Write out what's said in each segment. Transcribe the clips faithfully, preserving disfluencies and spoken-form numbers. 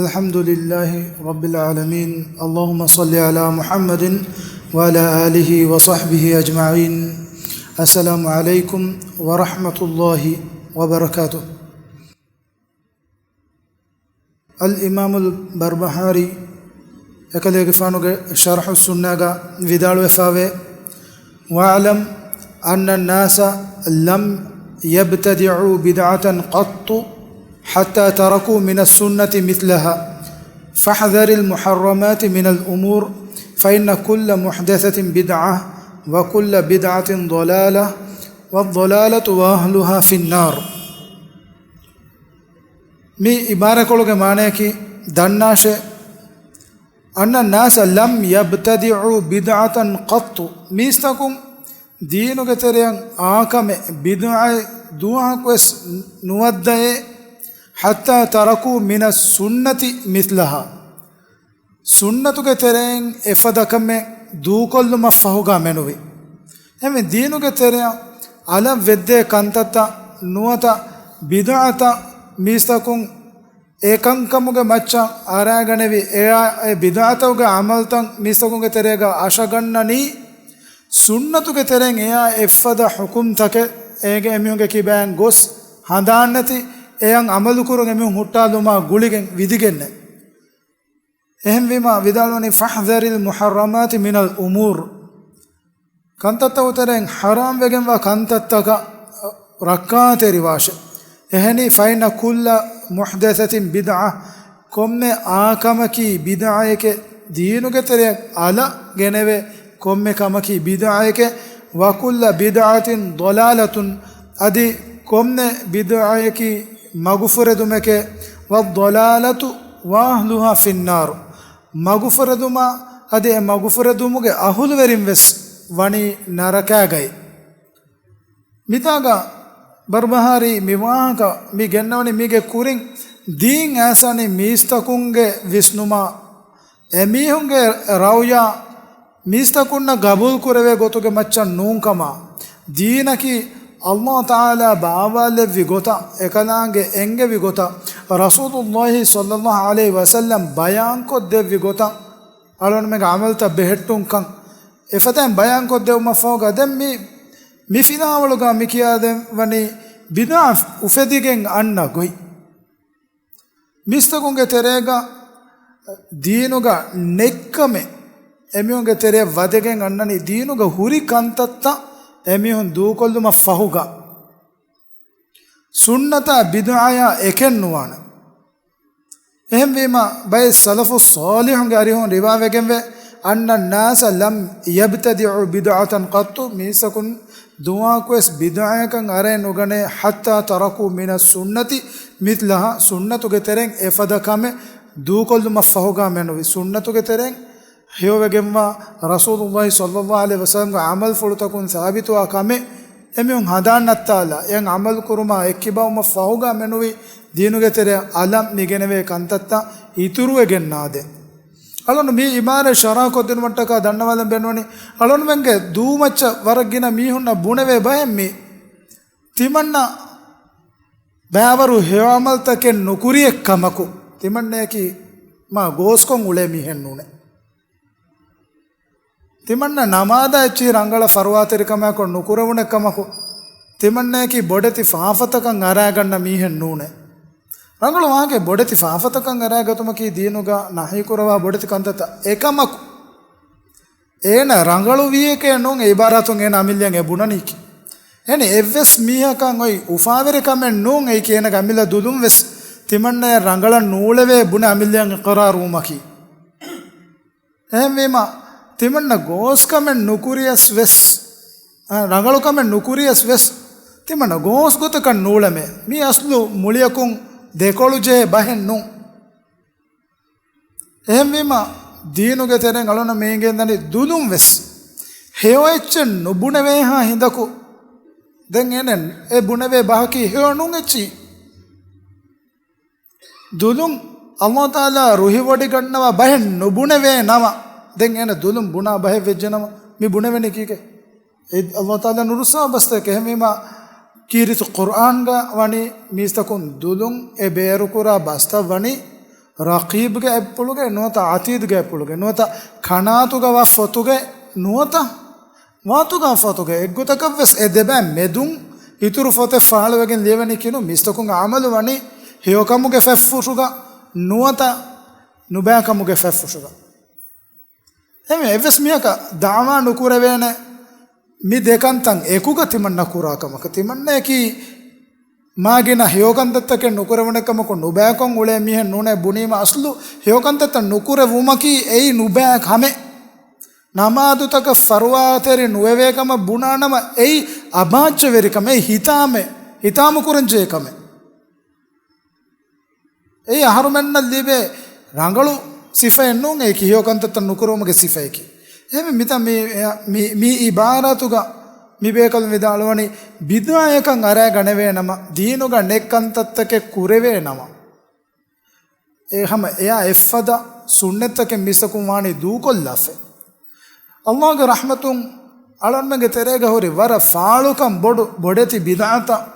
الحمد لله رب العالمين. اللهم صل على محمد وعلى آله وصحبه أجمعين. السلام عليكم ورحمة الله وبركاته. އަލްއިމާމުލް ބަރްބަހާރީ އެކަލޭގެފާނުގެ ޝަރްޙުއްސުންނާގަ ވިދާޅުވެފަވޭ، واعلم أن الناس لم يبتدعوا بدعة قط حتى تركوا من السنة مثلها، فاحذر المحرمات من الأمور، فإن كل محدثة بدعة، وكل بدعة ضلالة، والضلالة وأهلها في النار. މި އިބާރާތްކޮޅުގެ މާނަޔަކީ، ދަންނާށޭ، أن الناس لم يبتدعوا بدعة قط، މީސްތަކުން ދީނުގެ ތެރެއަށް އާކަމެއް، ބިދުޢައެއް ދުވަހަކުވެސް ނުވައްދައޭ، حتى تركوا من السنة مثلها، ސުންނަތުގެ ތެރެއިން އެފަދަ ކަމެއް ދޫކޮށްލުމަށްފަހުގަ މެނުވި. އެހެންވެ، ދީނުގެ ތެރެއަށް އަލަށް ވެއްދޭ ކަންތައްތައް ނުވަތަ ބިދުޢަތައް މީސްތަކުން އެ ކަންކަމުގެ މައްޗަށް އަރާގަނެވި، އެއާ އެ ބިދުޢަތަކުގެ ޢަމަލުތައް މީސްތަކުންގެ ތެރޭގަ އަށަގަންނަނީ، ސުންނަތުގެ ތެރެއިން އެއާ އެއްފަދަ ޙުކުމްތަކެއް އޭގެ އެމީހުންގެ ކިބައިން ގޮސް ހަނދާންނެތި، އެޔަށް ޢަމަލުކުރުން އެމީހުން ހުއްޓާލުމާ ގުޅިގެން ވިދިގެންނެ. އެހެންވީމާ ވިދާޅުވަނީ، فاحذر المحرمات من الأمور، ކަންތައްތަކުގެ ތެރެއިން ޙަރާމް ވެގެންވާ ކަންތައްތަކަށް ރައްކާތެރިވާށެ. އެހެނީ، فإن كل محدثة بدعة، ކޮންމެ އާކަމަކީ ބިދުޢައެކޭ، ދީނުގެ ތެރެއަށް އަލަށް ގެނެވޭ ކޮންމެ ކަމަކީ ބިދުޢައެކޭ، وكل بدعة ضلالة، އަދި ކޮންމެ ބިދުޢައަކީ މަގުފުރެދުމެކޭ، والضلالة وأهلها في النار، މަގުފުރެދުމާ އަދި އެ މަގުފުރެދުމުގެ އަހުލުވެރިން ވެސް ވަނީ ނަރަކާގައި. މިތާގަ ބަރްބަހާރީ މި ވާހަކަ މި ގެންނަވަނީ މީގެ ކުރިން ދީން އައިސްވަނީ މީސްތަކުންގެ ވިސްނުމާ، އެމީހުންގެ ރައުޔާ، މީސްތަކުންނަށް ގަބޫލުކުރެވޭ ގޮތުގެ މައްޗަށް ނޫންކަމާ، ދީނަކީ ﷲ ތަޢާލާ ބާވާލެއްވި ގޮތަށް، އެކަލާނގެ އެންގެވި ގޮތަށް، ރަސޫލުﷲ ޞައްލަﷲ ޢަލައިހި ވަސައްލަމް ބަޔާންކޮށްދެއްވި ގޮތަށް، އަޅުގަނޑުމެންގެ ޢަމަލުތައް ބެހެއްޓުންކަން އެފަދައިން ބަޔާންކޮށްދެއްވުމަށްފަހުގަ، ދެން މި، މި ފިލާވަޅުގަ މި ކިޔާދެއްވަނީ ބިދުޢަ އުފެދިގެން އަންނަ ގޮތް. މީސްތަކުންގެ ތެރޭގަ ދީނުގަ ނެތްކަމެއް އެމީހުންގެ ތެރެއަށް ވަދެގެން އަންނަނީ، ދީނުގަ ހުރި ކަންތައްތައް އެމީހުން ދޫކޮށްލުމަށް ފަހުގަ، ސުންނަތާ ބިދުޢަޔާ އެކެއް ނުވާނެ. އެހެންވީމަ، ބައެއް ސަލަފު ޞާލިޙުންގެ އަރިހުން ރިވާވެގެންވޭ، أن الناس لم يبتدعوا بدعة قط، މީސްތަކުން ދުވަހަކުވެސް ބިދުޢަޔަކަށް އަރައެއް ނުގަނޭ، حتى تركوا من السنة مثلها، ސުންނަތުގެ ތެރެއިން އެފަދަ ކަމެއް ދޫކޮށްލުމަށްފަހުގަ މެނުވި، ސުންނަތުގެ ތެރެއިން ހެޔޮވެގެންވާ ރަސޫލުﷲ ޞައްލަﷲ ޢަލައިހި ވަސައްލަމްގެ ޢަމަލުފުޅުތަކުން ސާބިތުވާ ކަމެއް އެމީހުން ހަނދާން ނައްތާލާ، އެއަށް ޢަމަލު ކުރުމާ އެއްކިބައުމަށް ފަހުގަ މެނުވި ދީނުގެ ތެރެއަށް އަލަށް މިގެނެވޭ ކަންތައްތައް އިތުރުވެގެންނާދޭ. އަޅުން މި އިބާރާތް ޝަރަޙަކޮށްދިނުމަށްޓަކާ ދަންނަވާލަން ބޭނުންވަނީ، އަޅުންމެންގެ ދޫމައްޗަށް ވަރަށް ގިނަ މީހުންނަށް ބުނެވޭ ބަހެއް މީ. ތިމަންނަ ބައިވަރު ހެޔޮ ޢަމަލުތަކެއް ނުކުރިއެއް ކަމަކު، ތިމަންނަޔަކީ މާ ގޯސްކޮށް އުޅޭ މީހެއް ނޫނޭ. ތިމަންނަ ނަމާދާ އެއްޗިހި ރަނގަޅަށް ފަރުވާތެރިކަމާއެކު ނުކުރެވުނެއް ކަމަކު، ތިމަންނަޔަކީ ބޮޑެތި ފާފަތަކަށް އަރާގަންނަ މީހެއް ނޫނޭ. ރަނގަޅު ވާހަކައެއް، ބޮޑެތި ފާފަތަކަށް އަރާ ގަތުމަކީ ދީނުގަ ނަހީކުރައްވާ ބޮޑެތި ކަންތައްތައް އެކަމަކު، އޭނަ ރަނގަޅު ވިއެކޭ ނޫން އެ އިބާރާތުން އޭނަ އަމިއްލައަށް އެ ބުނަނީކީ. އެހެނީ އެއްވެސް މީހަކަށް އޮތް އުފާވެރިކަމެއް ނޫން އެއީކީ އޭނަގެ އަމިއްލަ ދުލުން ވެސް ތިމަންނަޔަށް ރަނގަޅަށް ނޫޅެވޭ ބުނެ އަމިއްލައަށް އިޤްރާރުވުމަކީ. އެހެންވީމަ، ތިމަންނަ ގޯސްކަމެއް ނުކުރިޔަސް ވެސް، އަ، ރަނގަޅުކަމެއް ނުކުރިޔަސް ވެސް، ތިމަންނަ ގޯސް ގޮތަކަށް ނޫޅެމޭ. މީ އަސްލު މުޅިއަކުން ދެކޮޅުޖެހޭ ބަހެއް ނޫން. އެހެންވީމަ، ދީނުގެ ތެރެއިން އަޅުނަށް މި އެނގެންދަނީ ދުލުން ވެސް ހެޔޮ އެއްޗެއް ނުބުނެވޭހާ ހިނދަކު، ދެން އޭނަ އެ ބުނެވޭ ބަހަކީ ހެޔޮ ނޫން އެއްޗިހި. ދުލުން ﷲ ތަޢާލާ ރުހިވޮޑިގަންނަވާ ބަހެއް ނުބުނެވޭ ނަމަ، ދެން އޭނަ ދުލުން ބުނާ ބަހެއް ވެއްޖެ ނަމަ، މި ބުނެވެނީ ކީކޭ؟ އެ ﷲ ތަޢާލާ ނުރުއްސަވާ ބަސްތަކެއް. އެހެންވީމަ، ކީރިތި ޤުރްއާންގަ ވަނީ މީސްތަކުން ދުލުން އެ ބޭރުކުރާ ބަސްތައް ވަނީ، ރަޤީބްގެ އެއްޕުޅުގެ ނުވަތަ ޢަތީދުގެ އެއްޕުޅުގެ ނުވަތަ ކަނާތުގަ ވާ ފޮތުގެ ނުވަތަ ވާތުގާ ފޮތުގެ އެއްގޮތަކަށް ވެސް އެ ދެބައި މެދުން އިތުރު ފޮތެއް ފާޅުވެގެން ލިޔެވެނީ ކިނު މީސްތަކުންގެ ޢަމަލު ވަނީ ހެޔޮކަމުގެ ފަތްފުށުގަ ނުވަތަ ނުބައިކަމުގެ ފަތްފުށުގަ. އެމެ އެއްވެސް މީހަކަށް ދަޢުވާ ނުކުރެވޭނެ މި ދެކަންތައް އެކުގަ ތިމަންނަ ކުރާ ކަމަކަށް. ތިމަންނައަކީ މާގިނަ ހެޔޮކަންތައްތަކެއް ނުކުރެވުނެ ކަމަކު ނުބައިކޮށް އުޅޭ މީހެއް ނޫނޭ. ބުނީމަ އަސްލު ހެޔޮކަންތައްތައް ނުކުރެވުމަކީ އެއީ ނުބައި ކަމެއް. ނަމާދުތަކަށް ފަރުވާތެރި ނުވެވޭ ކަމަށް ބުނާނަމަ އެއީ އަބާއްޗަވެރިކަމެއް، ހިތާމެއް، ހިތާމަކުރަންޖެހޭ ކަމެއް. އެއީ އަހަރުމެންނަށް ލިބޭ ރަނގަޅު ސިފައެއް ނޫން، އެއީކީ ހެޔޮކަންތައްތައް ނުކުރުވުމުގެ ސިފައަކީ. އެހެންވެ މިތާ މި، މި، މި އިބާރާތުގަ މި ބޭކަލުން ވިދާޅުވަނީ ބިދުޢައެއްކަން އަރައިގަނެވޭނަމަ، ދީނުގަ ނެތް ކަންތައްތަކެއް ކުރެވޭނަމަ، އެ ހަމަ އެއާ އެއްފަދަ ސުންނަތްތަކެއް މީސްތަކުން ވާނީ ދޫކޮށްލާފައި. އައްލާހުގެ ރަޙްމަތުން އަޅަންމެންގެ ތެރޭގަ ހުރި ވަރަށް ފާޅުކަން ބޮޑު ބޮޑެތި ބިދުޢަތައް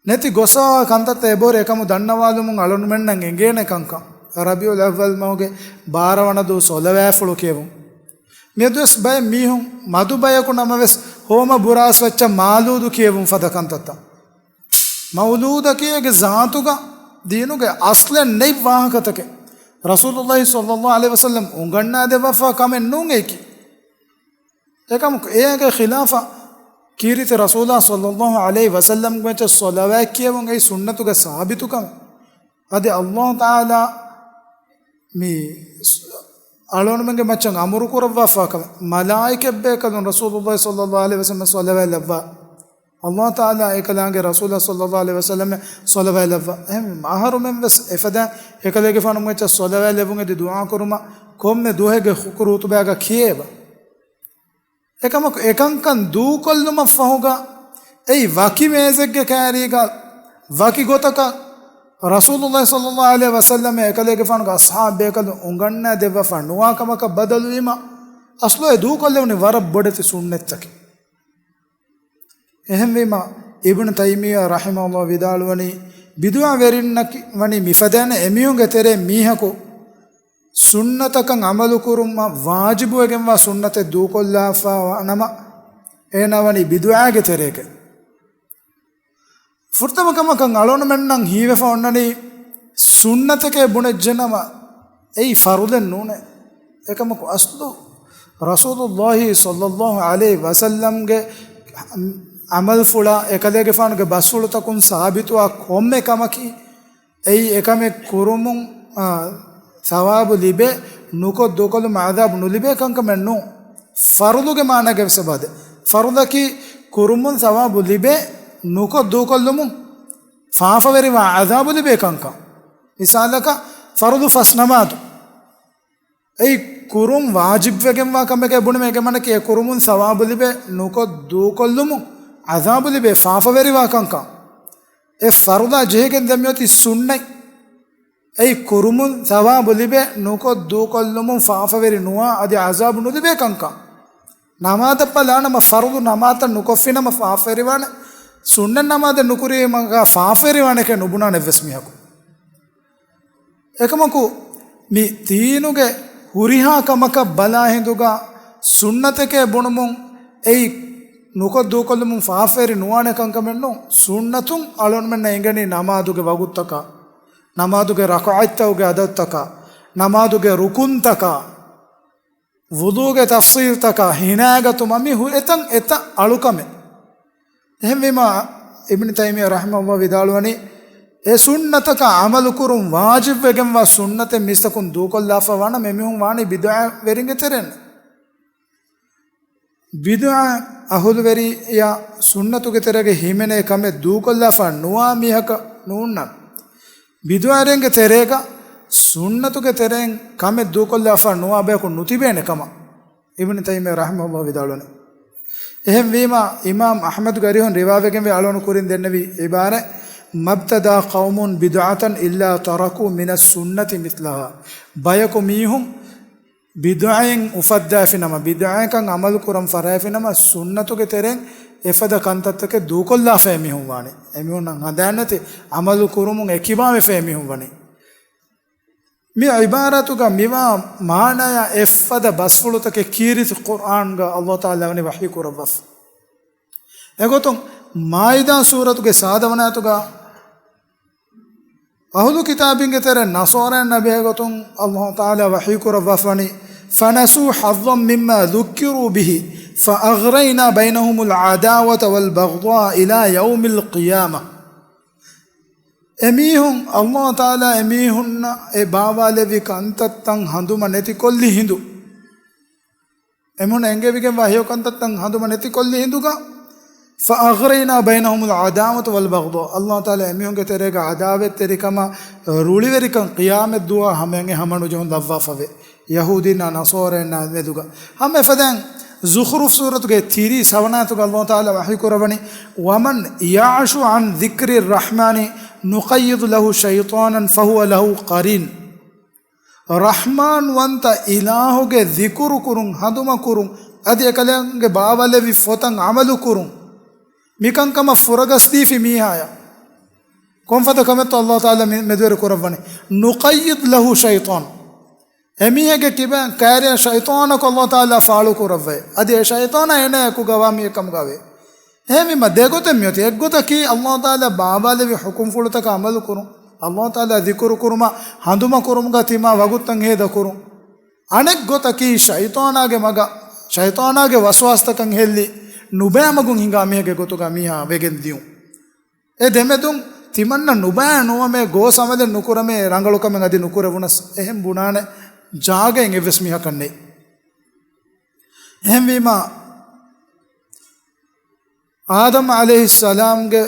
ނެތި ގޮސްވާ ކަންތައްތައް އެބަހުރި. އެކަމު ދަންނަވާލުމުން އަޅުންމެންނަށް އެނގޭނެ ކަންކަން، ރަބީޢުލް އައްވަލް މަހުގެ ބާރަ ވަނަ ދުވަހު ޞަލަވާތްފުޅު ކިޔެވުން. މިއަދުވެސް ބައެއް މީހުން މަދު ބަޔަކު ނަމަވެސް ހޯމަ ބުރާސް ވައްޗަށް މައުލޫދު ކިޔެވުން ފަދަ ކަންތައްތައް. މައުލޫދަކީ އޭގެ ޒާތުގަ ދީނުގެ އަސްލެއް ނެތް ވާހަކަތަކެއް. ރަސޫލުﷲ ޞައްލަﷲ ޢަލައިހި ވަސައްލަމް އުނގަންނާދެއްވާފާ ކަމެއް ނޫން އެއީކީ. އެކަމަކު އޭގެ ޚިލާފަށް ކީރިތި ރަސޫލާ ޞައްލަﷲ ޢަލައިހި ވަސައްލަމްގެ މައްޗަށް ޞަލަވާތް ކިޔެވުން އެއީ ސުންނަތުގެ ސާބިތު ކަމެއް. އަދި އައްލާހު ތަޢާލާ މި އަޅުގަނޑުމެންގެ މައްޗަށް އަމުރު ކުރައްވާފާ ކަމެއް. މަލާއިކަތްބޭކަލުން ރަސޫލުﷲ ޞައްލަﷲ ޢަލައިހި ވަސައްލަމަށް ޞަލަވާތް ލައްވާ. އައްލާހު ތަޢާލާ އެކަލާނގެ ރަސޫލާ ޞައްލަﷲ ޢަލައިހި ވަސައްލަމަށް ޞަލަވާތް ލައްވާ. އެހެން އަހަރުމެން ވެސް އެފަދައިން އެކަލޭގެފާނު މައްޗަށް ޞަލަވާތް ލެއްވުން އެދި ދުޢާ ކުރުމަށް ކޮންމެ ދުވަހެއްގެ ޚު-، ޚުޠުބާގަ ކިޔޭބަ. އެކަމަކު އެކަންކަން ދޫކޮށްލުމަށްފަހުގަ އެއީ ވަކި މޭޒެއްގެ ކައިރީގަ ވަކި ގޮތަކަށް ރަސޫލުﷲ ޞައްލަﷲ ޢަލައިހި ވަސައްލަމަށް އެކަލޭގެފާނުގެ އަޞްޙާބު ބޭކަލުން އުނގަންނާ ދެއްވާފާ ނުވާ ކަމަކަށް ބަދަލުވީމަ، އަސްލު އެ ދޫކޮށްލެވުނީ ވަރަށް ބޮޑެތި ސުންނަތްތަކެއް. އެހެންވީމަ، އިބްނު ތައިމިއްޔާ ރަޙިމަހުﷲ ވިދާޅުވަނީ، ބިދުޢަވެރިންނަކީ ވަނީ މިފަދައިން އެމީހުންގެ ތެރޭ މީހަކު ސުންނަތަކަށް ޢަމަލުކުރުމަށް ވާޖިބުވެގެންވާ ސުންނަތެއް ދޫކޮށްލާފާ ވާނަމަ، އޭނާ ވަނީ ބިދުޢާގެ ތެރޭގަ. ފުރަތަމަ ކަމަކަށް އަޅުގަނޑުމެންނަށް ހީވެފަ އޮންނަނީ، ސުންނަތެކޭ ބުނެއްޖެނަމަ، އެއީ ފަރުޟެއް ނޫނޭ. އެކަމަކު އަސްލު ރަސޫލުﷲ ޞައްލަﷲ ޢަލައިހި ވަސައްލަމްގެ ޢަމަލުފުޅާ، އެކަލޭގެފާނުގެ ބަސްފުޅުތަކުން ސާބިތުވާ ކޮންމެ ކަމަކީ، އެއީ އެކަމެއް ކުރުމުން، އާ، ޘަވާބު ލިބޭ، ނުކޮށް ދޫކޮށްލުމުން ޢަޛާބު ނުލިބޭ ކަންކަމެއް ނޫން. ފަރުޟުގެ މާނައިގަ ވެސް އެބަދޭ. ފަރުޟަކީ ކުރުމުން ޘަވާބު ލިބޭ، ނުކޮށް ދޫކޮށްލުމުން ފާފަވެރިވާ ޢަޛާބު ލިބޭ ކަންކަން. މިސާލަކަށް، ފަރުޟު ފަސް ނަމާދު. އެއީ ކުރުން ވާޖިބްވެގެންވާ ކަމެކޭ ބުނީމަ، އޭގެ މާނައަކީ އެ ކުރުމުން ޘަވާބު ލިބޭ، ނުކޮށް ދޫކޮށްލުމުން ޢަޛާބު ލިބޭ، ފާފަވެރިވާ ކަންކަން. އެ ފަރުޟާ ޖެހިގެން ދެން މިއޮތީ ސުންނަތް. އެއީ ކުރުމުން ޘަވާބު ލިބޭ، ނުކޮށް ދޫކޮށްލުމުން ފާފަވެރި ނުވާ، އަދި ޢަޛާބު ނުލިބޭ ކަންކަން. ނަމާދަށް ބަލާނަމަ، ފަރުޟު ނަމާދަށް ނުކޮށްފިނަމަ ފާފަވެރިވާނެ، ސުންނަތް ނަމާދެއް ނުކުރީމަ ފާފަވެރިވާނެކޭ ނުބުނާނެ އެއްވެސް މީހަކު. އެކަމަކު، މި ދީނުގެ ހުރިހާ ކަމަކަށް ބަލާ ހިނދުގަ ސުންނަތެކޭ ބުނުމުން އެއީ ނުކޮށް ދޫކޮށްލުމުން ފާފަވެރި ނުވާނެ ކަންކަމެއް ނޫން. ސުންނަތުން އަޅުގަނޑުމެންނަށް އެނގެނީ ނަމާދުގެ ވަގުތުތަކާ، ނަމާދުގެ ރަކަޢަތްތަކުގެ އަދަދުތަކާ، ނަމާދުގެ ރުކުންތަކާ، ވުޟޫގެ ތަފްޞީލްތަކާ ހިނާގަތުމަށް މި ހު-، އެތަން އެތައް އަޅުކަމެއް. އެހެންވީމާ، އިބްނު ތައިމިއްޔާ ރަޙިމަހުﷲ ވިދާޅުވަނީ، އެ ސުންނަތަކަށް ޢަމަލުކުރުން ވާޖިބްވެގެންވާ ސުންނަތެއް މީސްތަކުން ދޫކޮށްލާފަ ވާނަމަ، އެމީހުން ވާނީ ބިދުޢަވެރިންގެ ތެރެއިން. ބިދުޢަ އަހުލުވެރިޔާ ސުންނަތުގެ ތެރޭގަ ހިމެނޭ ކަމެއް ދޫކޮށްލާފަ ނުވާ މީހަކަށް ނޫންނަން. ބިދުޢަވެރިންގެ ތެރޭގަ ސުންނަތުގެ ތެރެއިން ކަމެއް ދޫކޮށްލާފަ ނުވާ ބަޔަކު ނުތިބޭނެ ކަމަށް އިބްނު ތައިމިއްޔާ ރަޙިމަހުﷲ ވިދާޅުވަނީ. އެހެންވީމާ، އިމާމް އަޙްމަދުގެ އަރިހުން ރިވާވެގެންވި އަޅުގަނޑު ކުރިން ދެންނެވި ޢިބާރަތް، "ما ابتدع قوم بدعة إلا تركوا من السنة مثلها." ބަޔަކު މީހުން ބިދުޢައެއް އުފައްދާފިނަމަ، ބިދުޢައަކަށް ޢަމަލު ކުރަން ފަށާފިނަމަ، ސުންނަތުގެ ތެރެއިން އެފަދަ ކަންތައްތަކެއް ދޫކޮށްލާފަ އެމީހުން ވާނެ. އެމީހުންނަށް ހަނދާންނެތި ޢަމަލު ކުރުމުން އެކިބާވެފަ އެމީހުން ވަނީ. މި ޢިބާރާތުގަ މިވާ މާނަޔާ އެއްފަދަ ބަސްފުޅުތަކެއް ކީރިތި ޤުރްއާންގަ ﷲ ތަޢާލާ ވަނީ ވަޙީ ކުރައްވާފަ. އެގޮތުން މާއިދާ ސޫރަތުގެ ސާދަވަނަ އާޔަތުގަ އަހުލު ކިތާބީންގެ ތެރެއިން ނަޞާރާއިންނާ ބެހޭގޮތުން ﷲ ތަޢާލާ ވަޙީ ކުރައްވާފަވަނީ، فنسوا حظا مما ذكروا به فأغرينا بينهم العداوة والبغضاء إلى يوم القيامة. އެމީހުން، ﷲ ތަޢާލާ އެމީހުންނަށް އެ ބާވާލެއްވި ކަންތައްތައް ހަނދުމަ ނެތިކޮށްލި ހިނދު، އެމީހުން އެންގެވިގެންވާ ހެޔޮ ކަންތައްތައް ހަނދުމަ ނެތިކޮށްލި ހިނދުގަ، فأغرينا بينهم العداوة والبغضاء. ﷲ ތަޢާލާ އެމީހުންގެ ތެރޭގަ ޢަދާވަތްތެރިކަމާ ރުޅިވެރިކަން ޤިޔާމަތް ދުވާ ހަމައެއް ހަމަނުޖެހުން ލައްވާފަވޭ، ޔަހޫދީންނާ ނަޞާރާއިންނާ މެދުގަ. ހަމަ އެފަދައިން ޒުޚްރުފް ސޫރަތުގެ ތިރީސް ހަވަނަ އާޔަތުގަ ﷲ ތަޢާލާ ވަޙީ ކުރައްވަނީ، ومن يعش عن ذكر الرحمن نقيض له شيطانا فهو له قرين. ރަޙްމާންވަންތަ އިލާހުގެ ޛިކުރު ކުރުން، ހަނދުމަ ކުރުން، އަދި އެކަލާނގެ ބާވާލެއްވި ފޮތަށް ޢަމަލު ކުރުން، މިކަންކަމަށް ފުރަގަސްދީފި މީހާޔަށް ކޮންފަދަ ކަމެއްތޯ ﷲ ތަޢާލާ މި-، މެދުވެރި ކުރައްވަނީ؟ نقيض له شيطانا. އެމީހެއްގެ ކިބައިން ކައިރިއަށް ޝައިޠާނަކު ﷲ ތަޢާލާ ފާޅު ކުރައްވައޭ. އަދި އެ ޝައިޠާނާ އޭނާ އެކުގަވާ މީހެއް ކަމުގަވޭ. އެހެންވީމަ، ދެގޮތެއް މިއޮތީ. އެއްގޮތަކީ ﷲ ތަޢާލާ ބާވާލެއްވި ޙުކުމްފުޅުތަކަށް ޢަމަލު ކުރުން، ﷲ ތަޢާލާ ޛިކުރު ކުރުމަށް، ހަނދުމަ ކުރުމުގަ ތިމާ ވަގުތުތައް ހޭދަ ކުރުން. އަނެއްގޮތަކީ ޝައިޠާނާގެ މަގަށް، ޝައިޠާނާގެ ވަސްވާސްތަކަށް ހެއްލި، ނުބައި މަގުން ހިނގާ މީހެއްގެ ގޮތުގަ މީހާ ވެގެން ދިޔުން. އެ ދެމެދުން ތިމަންނަ ނުބައި ނުވަމޭ، ގޯސް ޢަމަލެއް ނުކުރަމޭ، ރަނގަޅު ކަމެއް އަދި ނުކުރެވުނަސް، އެހެން ބުނާނެ ޖާގައެއް އެއްވެސް މީހަކަށް ނެތް. އެހެންވީމަ، އާދަމް ޢަލައިހިއްސަލާމްގެ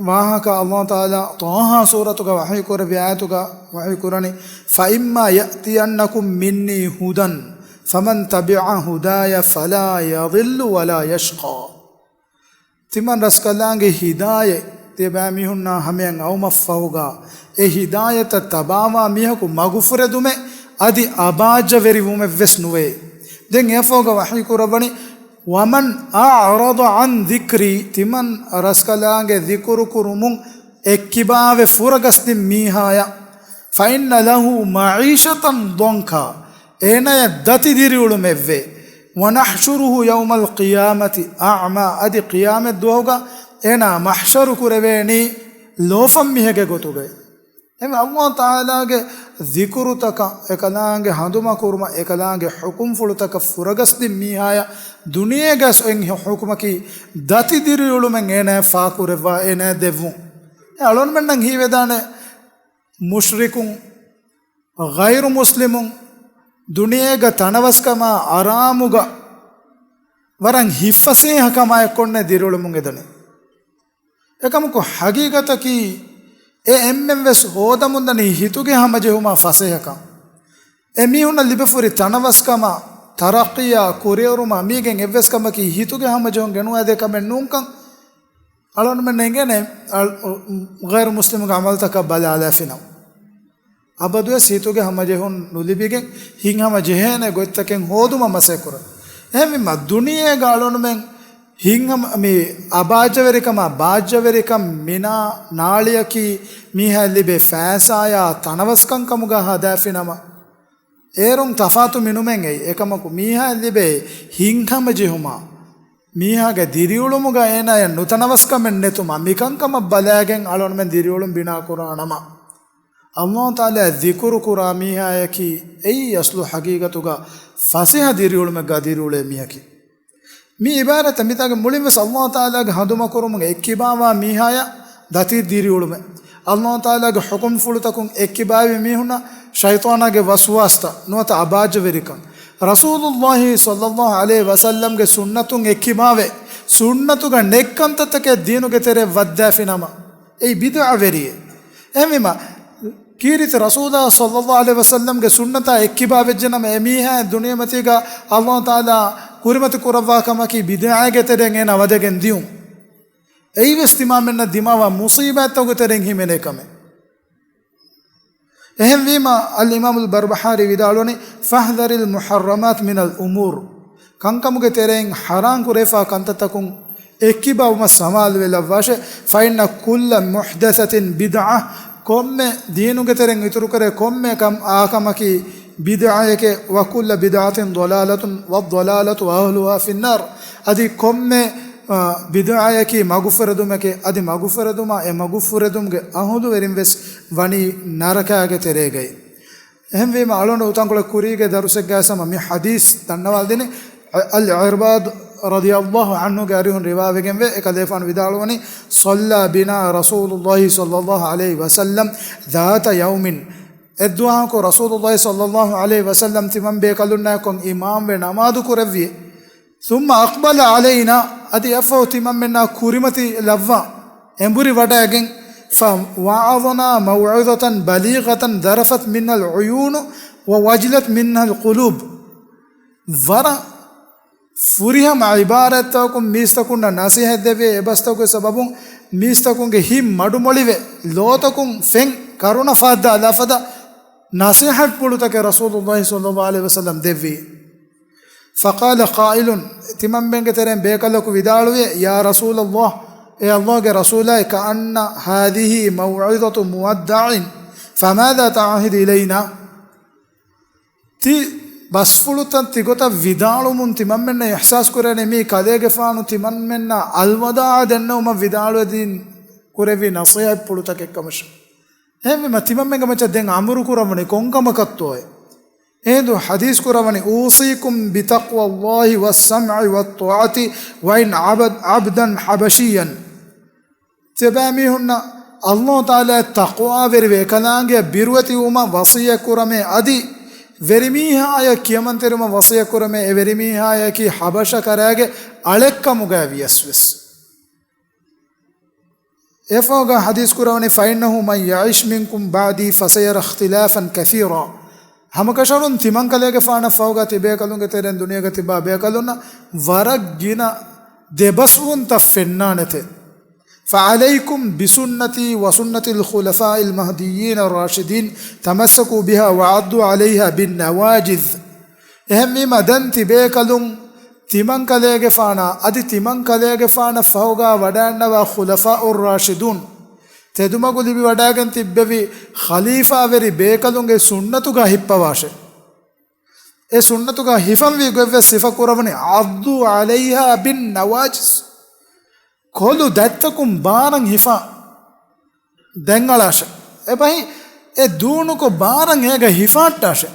ވާހަކަ ﷲ ތަޢާލާ ޠާހާ ސޫރަތުގަ ވަޙީ ކުރެއްވި އާޔަތުގަ ވަޙީ ކުރަނީ، فإما يأتينكم مني هدى فمن تبع هداي فلا يضل ولا يشقى. ތިމަން ރަސްކަލާނގެ ހިދާޔަތް ތިޔަބައިމީހުންނާ ހަމަޔަށް އައުމަށްފަހުގަ، އެ ހިދާޔަތަށް ތަބާވާ މީހަކު މަގުފުރެދުމެއް އަދި އަބާއްޖަވެރިވުމެއްވެސް ނުވޭ. ދެން އެއަށްފަހުގަ ވަޙީ ކުރައްވަނީ، ومن أعرض عن ذكري، ތިމަން ރަސްކަލާނގެ ޛިކުރު ކުރުމުން އެއްކިބާވެ ފުރަގަސްދިން މީހާޔަށް، فإن له معيشة ضنكا، އޭނާޔަށް ދަތި ދިރިއުޅުމެއްވޭ. ونحشره يوم القيامة أعمى، އަދި ޤިޔާމަތް ދުވަހުގަ އޭނާ މަޙްޝަރު ކުރެވޭނީ ލޯފަން މީހެއްގެ ގޮތުގައި. އެހެންވެ، ﷲ ތަޢާލާގެ ޛިކުރުތަކަށް، އެކަލާނގެ ހަނދުމަ ކުރުމަށް، އެކަލާނގެ ޙުކުމްފުޅުތަކަށް ފުރަގަސްދިން މީހާޔަށް ދުނިޔޭގަސް އޮތް ޙުކުމަކީ ދަތި ދިރިއުޅުމެއް އޭނާޔަށް ފާކުރެއްވާ، އޭނާޔަށް ދެއްވުން. އެ އަޅުންމެންނަށް ހީވެދާނެ، މުޝްރިކުން، ޣައިރު މުސްލިމުން ދުނިޔޭގަ ތަނަވަސްކަމާ އަރާމުގަ ވަރަށް ހިތްފަސޭހަކަމާ އެއްކޮންނޭ ދިރިއުޅެމުން އެދަނީ. އެކަމަކު ޙަޤީޤަތަކީ އެ އެންމެންވެސް ހޯދަމުންދަނީ ހިތުގެ ހަމަޖެހުމާ ފަސޭހަކަން. އެ މީހުންނަށް ލިބިފަހުރި ތަނަވަސްކަމާ، ތަރައްޤީއާ، ކުރިއެރުމާ މީގެން އެއްވެސް ކަމަކީ ހިތުގެ ހަމަޖެހުން ގެނުވާދޭ ކަމެއް ނޫންކަން. އަޅުންމެން އެނގޭނެ، އަ، އު، ޣައިރު މުސްލިމުގެ ޢަމަލުތަކަށް ބަލާލާފިނަމަ. އަބަދުވެސް ހިތުގެ ހަމަޖެހުން ނުލިބިގެން، ހިތްހަމަޖެހޭނެ ގޮތްތަކެއް ހޯދުމަށް މަސައްކަތް ކުރަން. އެހެންވީމަ، ދުނިޔޭގަ އަޅުންމެން ހިތްހަމަ، މި އަބާއްޖަވެރިކަމާ، ބާއްޖަވެރިކަން މިނާ ނާޅިއަކީ މީހާ ލިބޭ ފައިސާޔާ ތަނަވަސްކަން ކަމުގަ ހަދާފިނަމަ، އޭރުން ތަފާތު މިނުމެއް އެއީ. އެކަމަކު، މީހާ ލިބޭ ހިތްހަމަޖެހުމާ، މީހާގެ ދިރިއުޅުމުގަ އޭނާޔަށް ނުތަނަވަސްކަމެއް ނެތުމަށް، މިކަންކަމަށް ބަލާގެން އަޅުންމެން ދިރިއުޅުން ބިނާކުރާނަމަ، ﷲ ތަޢާލާ ޛިކުރު ކުރާ މީހާޔަކީ އެއީ އަސްލު ޙަޤީޤަތުގަ ފަސޭހަ ދިރިއުޅުމެއްގަ ދިރިއުޅޭ މީހަކީ. މި ޢިބާރަތަށް މިތާގެ މުޅިންވެސް ﷲ ތަޢާލާގެ ހަނދުމަކުރުމުގެ އެއްކިބާވާ މީހާޔަށް ދަތި ދިރިއުޅުމެއް، ﷲ ތަޢާލާގެ ޙުކުމްފުޅުތަކުން އެއްކިބާވި މީހުންނަށް ޝައިޠާނާގެ ވަސްވާސްތައް ނުވަތަ އަބާއްޖަވެރިކަން، ރަސޫލުﷲ ޞައްލަﷲ ޢަލައިހި ވަސައްލަމްގެ ސުންނަތުން އެއްކިބާވެ، ސުންނަތުގަ ނެތް ކަންތައްތަކެއް ދީނުގެ ތެރެއަށް ވައްދާފިނަމަ، އެއީ ބިދުޢަވެރިއެއް. އެހެންވީމަ، ކީރިތި ރަސޫލާ ޞައްލަﷲ ޢަލައިހި ވަސައްލަމްގެ ސުންނަތާ އެއްކިބާވެއްޖެނަމަ، އެމީހާ ދުނިޔެމަތީގަ ﷲ ތަޢާލާ ކުރިމަތި ކުރައްވާ ކަމަކީ ބިދުޢާގެ ތެރެއިން އޭނާ ވަދެގެން ދިޔުން. އެއީވެސް ތިމާމެންނަށް ދިމާވާ މުޞީބާތްތަކުގެ ތެރެއިން ހިމެނޭ ކަމެއް. އެހެންވީމަ، އަލްއިމާމުލް ބަރްބަހާރީ ވިދާޅުވަނީ، فاحذر المحرمات من الأمور. ކަންކަމުގެ ތެރެއިން ޙަރާން ކުރެވިފާ ކަންތައްތަކުން އެއްކިބާވުމަށް ސަމާލުވެލައްވާށޭ. فإن كل محدثة بدعة، ކޮންމެ ދީނުގެ ތެރެއިން އިތުރުކުރޭ ކޮންމެ ކަމް އާކަމަކީ ބިދްޢައެކޭ، وكل بدعة ضلالة والضلالة أهلها في النار. އަދި ކޮންމެ، އާ، ބިދްޢައަކީ މަގުފުރެދުމެކޭ، އަދި މަގުފުރެދުމާ އެ މަގުފުރެދުމުގެ އަހުލުވެރިން ވެސް ވަނީ ނަރަކާގެ ތެރޭގައި. އެހެންވީމަ އަޅުގަނޑު ތަންކޮޅެއް ކުރީގެ ދަރުސެއްގައި ސަމަ މި ޙަދީޘް ދަންނަވާލިދިނީ. އަލް ޢިރްބާދު ރަޟިޔަﷲ ޢަންހުގެ އަރިހުން ރިވާވެގެންވޭ، އެކަލޭފާނު ވިދާޅުވަނީ، صلى بنا رسول الله صلى الله عليه وسلم ذات يوم. އެއްދުވަހަކު ރަސޫލުﷲ ޞައްލަﷲ ޢަލައިހި ވަސައްލަމް ތިމަން ބޭކަލުންނާއެކު އިމާމްވެ ނަމާދު ކުރެއްވި. ثم أقبل علينا، އަދި އެއަށްފަހު ތިމަންމެންނާ ކުރިމަތި ލައްވާ އެނބުރި ވަޑައިގެން، فوعظنا موعظة بليغة ذرفت منها العيون ووجلت منها القلوب. ވަރަށް ފުރިހަމަ ޢިބާރާތްތަކުން މީސްތަކުންނަށް ނަޞޭޙަތް ދެއްވި. އެބަސްތަކުގެ ސަބަބުން މީސްތަކުންގެ ހިތް މަޑުމޮޅިވެ، ލޯތަކުން ފެން ކަރުނަ ފާއްދާލާ ފަދަ ނަޞޭޙަތްޕުޅުތަކެއް ރަސޫލުﷲ ޞައްލަﷲ ޢަލައިހި ވަސައްލަމް ދެއްވީ. فقال قائل، ތިމަންމެންގެ ތެރެއިން ބޭކަލަކު ވިދާޅުވި، يا رسول الله، އޭ ﷲގެ ރަސޫލާއޭ، كأن هذه موعظة مودع، فماذا تعهد إلينا؟ ތި ބަސްފުޅުތައް ތިގޮތަށް ވިދާޅުވުމުން ތިމަންމެންނަށް އިޙްސާސް ކުރޭނެ މީ ކަލޭގެފާނު ތިމަންމެންނަށް އަލްވަދާޢަށް ދެންނެވުމަށް ވިދާޅުވެދީން ކުރެއްވި ނަޞޭޙަތްޕުޅުތަކެއް ކަމަށް. އެހެންވީމަ ތިމަންމެންގެ މައްޗަށް ދެން އަމުރު ކުރައްވަނީ ކޮން ކަމަކަށްތޯއޭ؟ އެހިނދު ޙަދީޘް ކުރައްވަނީ، أوصيكم بتقوى الله والسمع والطاعة وإن عبد-، عبدا حبشيا. ތިޔަބައިމީހުންނަށް ﷲ ތަޢާލާއަށް ތަޤްވާވެރިވެ، އެކަލާނގެއަށް ބިރުވެތިވުމަށް ވަޞިއްޔަތް ކުރަމޭ، އަދި ވެރިމީހާއަށް ކިޔަމަންތެރިވުމަށް ވަޞިއްޔަތް ކުރަމޭ، އެ ވެރިމީހާއަކީ ޙަބަޝަ ކަރާގެ އަޅެއްކަމުގައި ވިޔަސް ވެސް. އެފަހުގަ ޙަދީޘް ކުރަވަނީ، فإنه من يعش منكم بعدي فسيرى اختلافا كثيرا. ހަމަކަށަވަރުން ތިމަންކަލޭގެފާނަށް ފަހުގަ ތިބޭކަލުންގެ ތެރެއިން ދުނިޔޭގަ ތިބާ ބޭކަލުންނަށް ވަރަށް ގިނަ ދެބަސްވުންތައް ފެންނާނެތެ. فعليكم بسنتي وسنة الخلفاء المهديين الراشدين تمسكوا بها وعضوا عليها بالنواجذ. އެހެންވީމަ ދެން ތިބޭކަލުން ތިމަންކަލޭގެފާނާ އަދި ތިމަންކަލޭގެފާނަށް ފަހުގާ ވަޑައިންނަވާ ޚުލަފާއު ރާޝިދޫން ތެދުމަގު ލިބި ވަޑައިގެން ތިއްބެވި ޚަލީފާވެރި ބޭކަލުންގެ ސުންނަތުގާ ހިއްޕަވާށެ. އެ ސުންނަތުގާ ހިފަންވީ ގޮތްވެސް ސިފަ ކުރަވަނީ، عضوا عليها بالنواجذ. ކޮލު ދަތްތަކުން ބާރަށް ހިފާ ދެންއަޅާށެ. އެބަހީ އެ ދޫނުކޮށް ބާރަށް އޭގަ ހިފާއްޓާށެ.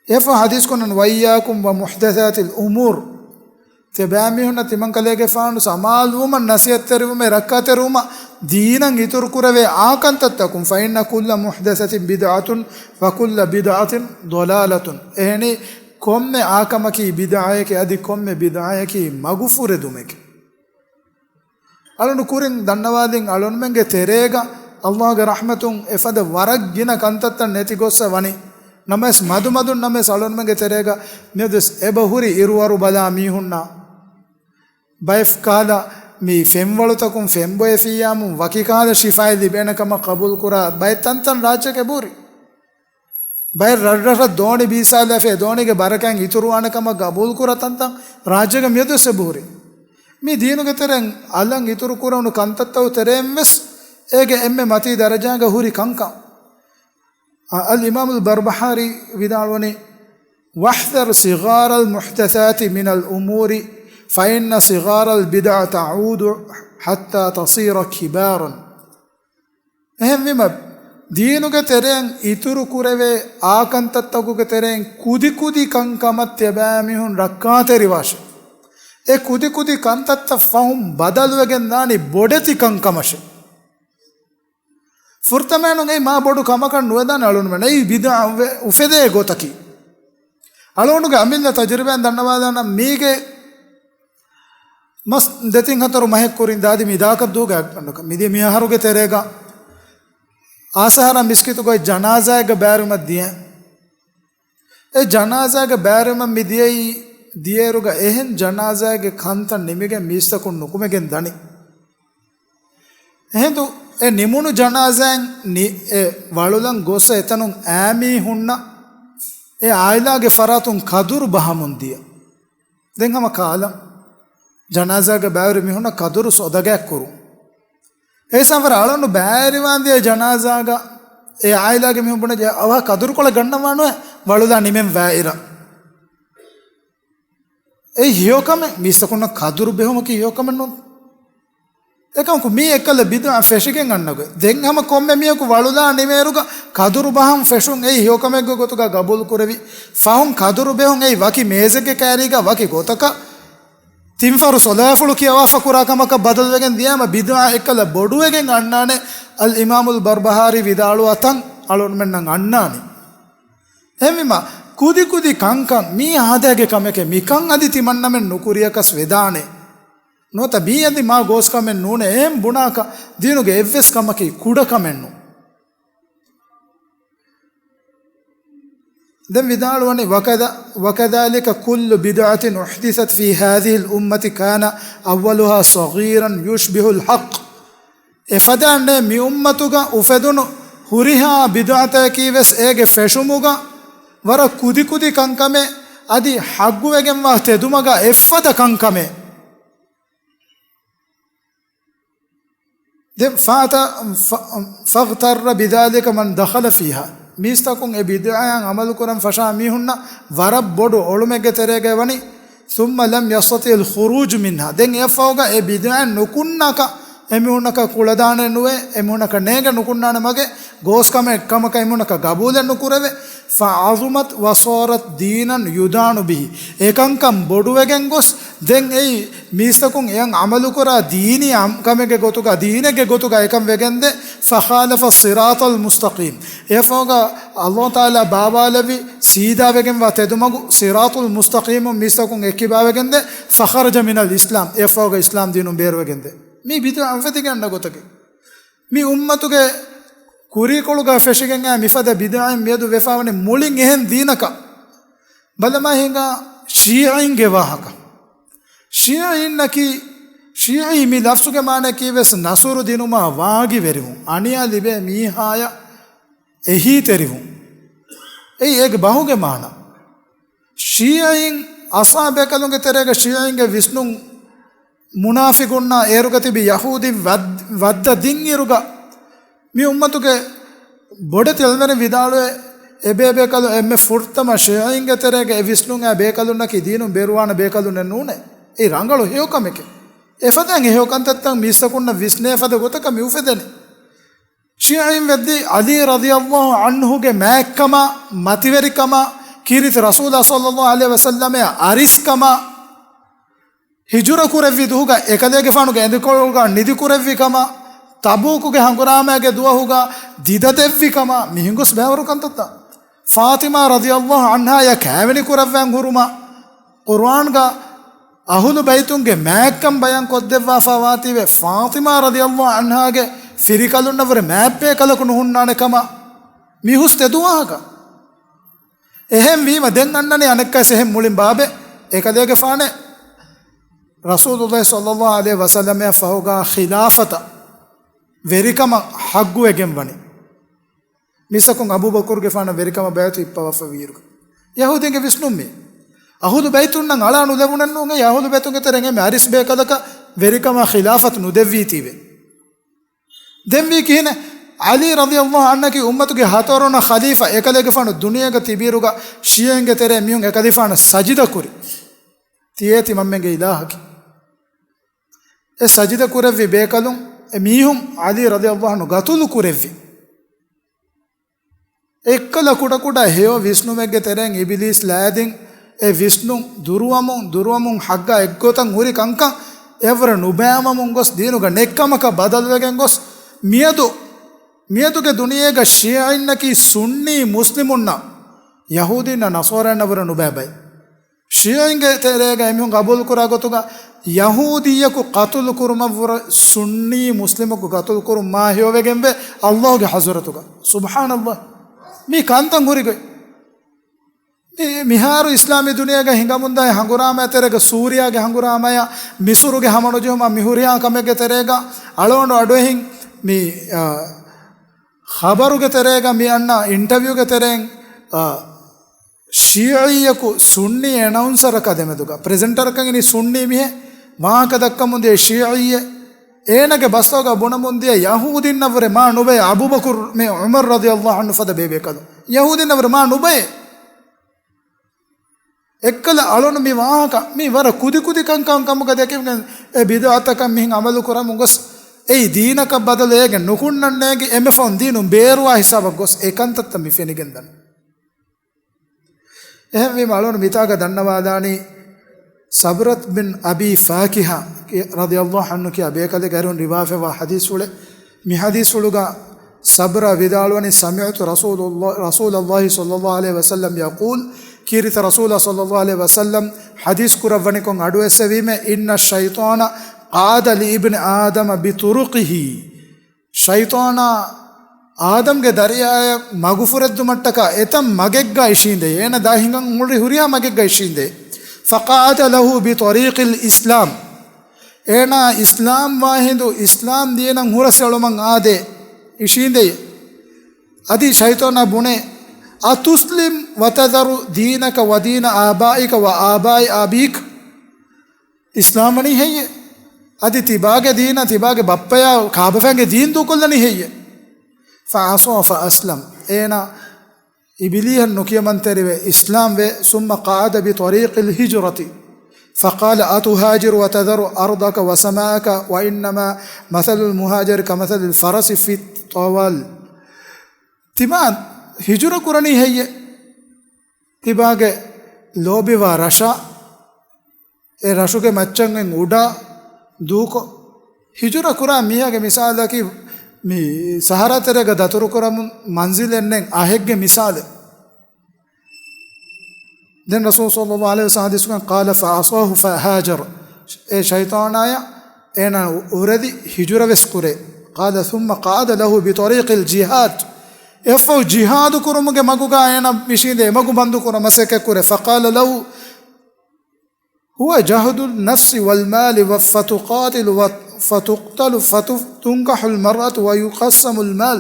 އެފަ ޙަދީޘް ކުރަން، وإياكم ومحدثات الأمور. ތިބާމީހުންނަށް ތިމަންކަލޭގެފާނު ސަމާލުވުމަށް، ނަޞޭޙަތްތެރިވުމަށް، ރައްކާތެރިވުމަށް، ދީނަށް އިތުރުކުރެވޭ އާ ކަންތައްތަކުން، فإن كل محدثة بدعة وكل بدعة ضلالة. އެހެނީ ކޮންމެ އާކަމަކީ ބިދްޢައެކޭ، އަދި ކޮންމެ ބިދްޢައަކީ މަގުފުރެދުމެކޭ. އަޅުނޑު ކުރިން ދަންނަވާލިން އަޅުންމެންގެ ތެރޭގަ ﷲގެ ރަޙްމަތުން އެފަދަ ވަރަށް ގިނަ ކަންތައްތައް ނެތި ގޮއްސަ ވަނީ. ނަމަވެސް މަދުމަދުން ނަމަވެސް އަޅުންމެންގެ ތެރޭގަ މިއަދުވެސް އެބަހުރި އިރުއަރު ބަލާ މީހުންނާ ބައެއް ކަހަލަ މި ފެންވަޅުތަކުން ފެންބޮއެފިއްޔާމު ވަކި ކަހަލަ ޝިފާއެއް ލިބޭނެ ކަމަށް ޤަބޫލު ކުރާ ބައެއް ތަންތަން ރާއްޖޭގަ އެބަހުރި. ބައެއް ރަށްރަށަށް ދޯނި ބީސާލާފައި ދޯނިގެ ބަރަކާތް އިތުރުވާނެ ކަމަށް ގަބޫލުކުރާ ތަންތަން ރާއްޖޭގަ މިއަދުވެސް އެބަހުރި. މި ދީނުގެ ތެރެއިން އަލަށް އިތުރު ކުރެވުނު ކަންތައްތައް ތެރެއިން ވެސް އޭގެ އެންމެ މަތީ ދަރަޖާގަ ހުރި ކަންކަން. އަލްއިމާމުލް ބަރްބަހާރީ ވިދާޅުވަނީ، واحذر صغار المحدثات من الأمور فإن صغار البدع تعود حتى تصير كبارا. އެހެންވީމަ، ދީނުގެ ތެރެއިން އިތުރު ކުރެވޭ އާކަންތައްތަކުގެ ތެރެއިން ކުދިކުދި ކަންކަމަށް ތިޔަބައިމީހުން ރައްކާތެރިވާށެ. އެ ކުދިކުދި ކަންތައްތައް ފަހުން ބަދަލުވެގެން ދާނީ ބޮޑެތި ކަންކަމަށެ. ފުރަތަމައިނުން އެއީ މާ ބޮޑު ކަމަކަށް ނުވެދާނެ އަޅުންމެން. އެއީ ބިދްޢަ އުފެ-، އުފެދޭ ގޮތަކީ. އަޅުގަނޑުގެ އަމިއްލަ ތަޖުރިބާއިން ދަންނަވާލާނަން މީގެ މަސް ދެތިން ހަތަރު މަހެއް ކުރިން ދާދި މި ދާކަށް ދޫގަ އަގަކަށް މިދިޔަ މި އަހަރުގެ ތެރޭގަ އާސަހަރާ މިސްކިތުގައި ޖަނާޒާއެއްގަ ބައިވެރިވުމަށް ދިޔަ. އެ ޖަނާޒާގެ ބައިވެރިވުމަށް މި ދިޔައީ ދިޔައިރުގަ އެހެން ޖަނާޒާގެ ކަންތައް ނިމިގެން މީސްތަކުން ނުކުމެގެން ދަނީ. އެހިނދު އެ ނިމުނު ޖަނާޒާއިން ނި-، އެ ވަޅުލަން ގޮއްސަ އެތަނުން އައިމީހުންނަށް އެ އާއިލާގެ ފަރާތުން ކަދުރު ބަހަމުން ދިޔަ. ދެން ހަމަ ކާލަން ޖަނާޒާގަ ބައިވެރި މީހުންނަށް ކަދުރު ސޮދަގައެއް ކުރުން. އެހިސާބު ވަރަށް އަޅުގަނޑު ބައިވެރިވާންދިޔަ ޖަނާޒާގަ އެ އާއިލާގެ މީހުން ބުނެ އަވަހަށް ކަދުރުކޮޅެއް ގަންނަވާނުވެ ވަޅުލާ ނިމެން ވާއިރަށް. އެއީ ހެޔޮކަމެއް، މީސްތަކުންނަށް ކަދުރު ބެހުމަކީ ހެޔޮކަމެއް ނޫން. އެކަމަކު މީ އެއްކަލަ ބިދުޢަ ފެށިގެން އަންނަގޮތް. ދެން ހަމަ ކޮންމެ މީހަކު ވަޅުލާ ނިމޭއިރުގަ ކަދުރު ބަހަން ފެށުން އެއީ ހެޔޮކަމެއްގެ ގޮތުގަ ގަބޫލު ކުރެވި. ފަހުން ކަދުރު ބެހުން އެއީ ވަކި މޭޒެއްގެ ކައިރީގަ ވަކި ގޮތަކަށް ތިންފަހަރު ސޮލާފުޅު ކިޔަވާފަ ކުރާ ކަމަކަށް ބަދަލުވެގެން ދިޔާމަ ބިދުޢަ އެއްކަލަ ބޮޑުވެގެން އަންނާނެ. އަލް އިމާމުލް ބަރްބަހާރީ ވިދާޅުވާ ތަން އަޅުގަނޑުމެންނަށް އަންނާނީ. އެހެންވީމަ، ކުދި ކުދި ކަންކަން މީ އާދައިގެ ކަމެކޭ، މިކަން އަދި ތިމަންނަމެން ނުކުރިޔަކަސް ވެދާނެ. ނުވަތަ މީ އަދި މާ ގޯސް ކަމެއް ނޫނޭ، އެހެން ބުނާކަށް ދީނުގެ އެއްވެސް ކަމަކީ ކުޑަ ކަމެއް ނޫން. ދެން ވިދާޅުވަނީ، وكذا، وكذلك كل بدعة أحدثت في هذه الأمة كان أولها صغيرا يشبه الحق. އެފަދައިންނޭ މި އުއްމަތުގަ އުފެދުނު ހުރިހާ ބިދުޢަތަކީ ވެސް އޭގެ ފެށުމުގަ ވަރަށް ކުދިކުދި ކަންކަމެއް އަދި ޙައްގުވެގެންވާ ތެދުމަގާ އެއްފަދަ ކަންކަމެއް. ދެން فأت-، ف-، فاغتر بذلك من دخل فيها. މީސްތަކުން އެ ބިދުޢައަށް ޢަމަލުކުރަން ފަށާ މީހުންނަށް ވަރަށް ބޮޑު އޮޅުމެއްގެ ތެރޭގައި ވަނީ، ثم لم يستطع الخروج منها. ދެން އެއަށްފަހުގަ އެ ބިދުޢައެއް ނުކުންނާކަށް، އެމީހުންނަކަށް ކުޅަދާނެ ނުވޭ، އެމީހުންނަކަށް ނޭނގެ ނުކުންނާނެ މަގެއް، ގޯސް ކަމެއް ކަމަކަށް އެމީހުންނަކަށް ގަބޫލެއް ނުކުރެވޭ. فعظمت وصارت دينا يدان به. އެކަންކަން ބޮޑުވެގެން ގޮސް، ދެން އެއީ މީސްތަކުން އެޔަށް ޢަމަލުކުރާ ދީނީ އަމް-، ކަމެއްގެ ގޮތުގަ، ދީނެއްގެ ގޮތުގަ އެކަން ވެގެންދޭ. فخالف الصراط المستقيم. އެއަށްފަހުގަ ﷲ ތަޢާލާ ބާވާލެއްވި ސީދާވެގެންވާ ތެދުމަގު، ޞިރާޠުލް މުސްތަޤީމުން މީސްތަކުން އެއްކިބާވެގެންދޭ. فخرج من الإسلام. އެއަށްފަހުގަ އިސްލާމް ދީނުން ބޭރުވެގެންދޭ. މީ ބިދުޢަ އުފެދިގެން އަންނަ ގޮތަކީ. މި އުއްމަތުގެ ކުރީކޮޅުގަ ފެށިގެން އައި މިފަދަ ބިދުޢައިން މިއަދު ވެފާވަނީ މުޅިން އެހެން ދީނަކަށް. ބަލަމާ ހިނގާ ޝީޢީންގެ ވާހަކަ. ޝީޢީންނަކީ، ޝީޢީ މި ލަފްޒުގެ މާނައަކީ ވެސް ނަޞްރު ދިނުމާ ވާގިވެރިވުން، އަނިޔާ ލިބޭ މީހާޔަށް އެހީތެރިވުން. އެއީ އޭގެ ބަހުގެ މާނަ. ޝީޢީން އަސާ ބޭކަލުންގެ ތެރޭގަ ޝީޢީންގެ ވިސްނުން މުނާފިގުންނާ އޭރުގަ ތިބި ޔަހޫދީން ވައް-، ވައްދަ ދިންއިރުގަ މި އުއްމަތުގެ ބޮޑެތި ޢިލްމުވެރިން ވިދާޅުވޭ، އެބޭބޭކަލުން އެންމެ ފުރަތަމަ ޝީޢީންގެ ތެރޭގަ އެ ވިސްނުން އައި ބޭކަލުންނަކީ ދީނުން ބޭރުވާނެ ބޭކަލުންނެއް ނޫނޭ. އެއީ ރަނގަޅު ހެޔޮކަމެކޭ. އެފަދައިން އެ ހެޔޮ ކަންތައްތައް މީސްތަކުންނަށް ވިސްނޭ ފަދަ ގޮތަކަށް މި އުފެދެނީ. ޝީޢީން ވެއްދީ ޢަލީ ރަޟިޔަﷲ ޢަންހުގެ މާތްކަމާ، މަތިވެރިކަމާ، ކީރިތި ރަސޫލާ ޞައްލަﷲ ޢަލައިހި ވަސައްލަމައާ އަރިސްކަމާ، ހިޖުރަ ކުރެއްވި ދުހުގަ އެކަލޭގެފާނުގެ އެނދުކޮޅުގަ ނިދި ކުރެއްވި ކަމަށް، ތަބޫކުގެ ހަނގުރާމައިގެ ދުވަހުގަ ދިދަ ދެއްވި ކަމަށް، މި ހިނގުސް ބައިވަރު ކަންތައްތައް. ފާޠިމާ ރަޟިޔަﷲ ޢަންހާޔަށް ކައިވެނި ކުރައްވާން ހުރުމަށް، ޤުރުއާންގަ އަހުލު ބައިތުންގެ މާތްކަން ބަޔާން ކޮށްދެއްވާފަ ވާތީވެ، ފާޠިމާ ރަޟިޔަﷲ ޢަންހާގެ ފިރިކަލުންނަށްވުރެ މާތް ބޭކަލަކު ނުހުންނާނެ ކަމަށް، މި ހުސް ތެދު ވާހަކަ. އެހެން ވީމަ، ދެން އަންނަނީ އަނެއްކާސް އެހެން މުޅިން ބާބެ އެކަލޭގެފާނެ ރަސޫލުﷲ ޞައްލަﷲ ޢަލައިހި ވަސައްލަމައަށް ފަހުގަ ޚިލާފަތަށް ވެރިކަމަށް ޙައްގުވެގެން ވަނީ. މީސްތަކުން އަބޫބަކުރުގެފާނަށް ވެރިކަމަށް ބައިޢަތު އިއްޕަވާފަ ވީއިރުގަ. ޔަހޫދީންގެ ވިސްނުން މީ. އަހުލު ބައިތުންނަށް އަޅާ ނުލެވުނެއްނޫން، އެ އަހުލު ބައިތުންގެ ތެރެއިން އެންމެ އަރިސް ބޭކަލަކަށް ވެރިކަމާ ޚިލާފަތު ނުދެއްވީތީވެ. ދެން ވީ ކިހިނެއް؟ ޢަލީ ރަޟިޔަﷲ ޢަންހަކީ އުއްމަތުގެ ހަތަރުވަނަ ޚަލީފާ، އެކަލޭގެފާނު ދުނިޔޭގަ ތިބިއިރުގަ ޝީޢީންގެ ތެރޭ މީހުން އެކަލޭފާނަށް ސަޖިދަ ކުރި. ތިޔޭ ތިމަންމެންގެ އިލާހަކީ. އެ ސަޖިދަ ކުރެއްވި ބޭކަލުން، އެ މީހުން ޢަލީ ރަޟިޔަﷲ ޢަންހު ގަތުލު ކުރެއްވި. އެއްކަލަ ކުޑަކުޑަ ހެޔޮ ވިސްނުމެއްގެ ތެރެއިން އިބިލީސް ލައިދިން، އެ ވިސްނުން ދުރުވަމުން، ދުރުވަމުން ޙައްގާ އެއްގޮތަށް ހުރި ކަންކަން އެއަށްވުރެ ނުބައިވަމުން ގޮސް ދީނުގަ ނެއްކަމަކަށް ބަދަލުވެގެން ގޮސް، މިއަދު، މިއަދުގެ ދުނިޔޭގަ ޝީޢީންނަކީ ސުންނީ މުސްލިމުންނަށް، ޔަހޫދީންނަށް ނަޞާރާއިންނަށްވުރެ ނުބައި ބައެއް. ޝީޢީންގެ ތެރޭގަ އެމީހުން ގަބޫލުކުރާ ގޮތުގަ، ޔަހޫދީއަކު ޤަތުލު ކުރުމަށްވުރެ ސުންނީ މުސްލިމަކު ޤަތުލު ކުރުން މާ ހެޔޮވެގެންވޭ ﷲގެ ޙަޟްރަތުގަ. ސުބްޙާނަﷲ. މީ ކަންތައް ހުރިގޮތް. މި-، މިހާރު އިސްލާމީ ދުނިޔޭގަ ހިނގަމުންދާ ހަނގުރާމަ ތެރޭގަ ސޫރިޔާގެ ހަނގުރާމަޔާ، މިސުރުގެ ހަމަނުޖެހުމާ މި ހުރިހާ ކަމެއްގެ ތެރޭގަ އަޅުގަނޑު އަޑުއެހިން މި، އާ، ޚަބަރުގެ ތެރޭގަ މި އަންނަ އިންޓަވިއުގެ ތެރެއިން، އާ، ޝީޢީއަކު ސުންނީ އެނައުންސަރަކާ ދެމެދުގަ ޕްރެޒެންޓަރަކަށް އިނީ ސުންނީ މީހެއް، ވާހަކަ ދައްކަމުން ދިޔަ ޝީޢީއެއް. އޭނަގެ ބަސްތަކުގަ ބުނަމުން ދިޔަ ޔަހޫދީންނަށްވުރެ މާ ނުބައެއް އަބޫބަކުރު މި ޢުމަރު ރަޟިޔަﷲ ޢަންހު ފަދަ ބޭބޭކަލުން. ޔަހޫދީންނަށްވުރެ މާ ނުބައެއް. އެއްކަލަ އަޅުން މި ވާހަކަ މި ވަރަށް ކުދިކުދި ކަންކަން ކަމުގަ ދެކެވިގެން އެ ބިދުޢަތަކަށް މިހެން އަމަލު ކުރަމުން ގޮސް އެއީ ދީނަކަށް ބަދަލު އޭގެ ނުކުންނަން ނޭނގި އެންމެ ފަހުން ދީނުން ބޭރުވާ ހިސާބަށް ގޮސް އެ ކަންތައްތައް މި ފެނިގެންދަނީ. އެހެންވީމަ އަޅުން މިތާގަ ދަންނަވާލާނީ ސަބްރަތް ބިން އަބީ ފާކިހާ ރަޟިޔަﷲ ޢަންހު ކިޔާ ބޭކަލެއްގެ އަރިހުން ރިވާފައިވާ ޙަދީޘްފުޅެއް. މި ޙަދީޘްފުޅުގަ ސަބްރާ ވިދާޅުވަނީ، سمعت رسول الله، رسول الله صلى الله عليه وسلم يقول، ކީރިތި ރަސޫލާ ޞައްލަﷲ ޢަލައިހި ވަސައްލަމް ޙަދީޘް ކުރައްވަނިކޮށް އަޑުއެއްސެވީމެ، إن الشيطان قعد لابن آدم بطرقه، ޝައިޠާނާ އާދަމްގެ ދަރިޔާއަށް މަގުފުރެއްދުމަށްޓަކާ އެތައް މަގެއްގަ އިށީނދޭ. އޭނަ ދާ ހިނގަން ހުރި ހުރިހާ މަގެއްގަ އިށީނދޭ. فقعد له بطريق الإسلام، އޭނާ އިސްލާމް ވާހިނދު އިސްލާމް ދީނަށް ހުރަސްއެޅުމަށް އާދޭ އިށީނދޭ. އަދި ޝައިޠާނާ ބުނޭ، أتسلم وتذر دينك ودين آبائك وآباء أبيك؟ އިސްލާމްވަނީ ހެއްޔެ؟ އަދި ތިބާގެ ދީނަށް ތިބާގެ ބައްޕަޔާ ކާބަފައިންގެ ދީން ދޫކޮށްލަނީ ހެއްޔެ؟ فعصى فأسلم، އޭނާ އިބިލީހަށް ނުކިޔަމަންތެރިވެ އިސްލާމްވެ، ثم قعد بطريق الهجرة فقال، أتهاجر وتذر أرضك وسماءك، وإنما مثل المهاجر كمثل الفرس في الطوال. ތިބާ ހިޖުރަ ކުރަނީ ހެއްޔެ؟ ތިބާގެ ލޯބިވާ ރަށާ، އެ ރަށުގެ މައްޗަށް އުޑާ ދޫކޮށް، ހިޖުރަ ކުރާ މީހާގެ މިސާލަކީ، މި ސަހަރާ ތެރޭގަ ދަތުރުކުރަމުން މަންޒިލެއް ނެތް އަހެއްގެ މިސާލެއް. ދެން ރަސޫލު ޞައްލަﷲ ޢަލައިހި ވަސައްލަމް ޙަދީޘްކަން، قال فعصاه فهاجر، އެ ޝައިޠާނާޔަށް އޭނާ އުރެދި ހިޖުރަވެސް ކުރޭ. قال ثم قعد له بطريق الجهاد، އެއަށްފަހު ޖިހާދު ކުރުމުގެ މަގުގަ އޭނާ އިށީނދެ އެމަގު ބަންދު ކުރަން މަސައްކަތް ކުރޭ. فقال له، هو جهد النفس والمال فتقاتل فتقتل فتنكح المرأة ويقسم المال.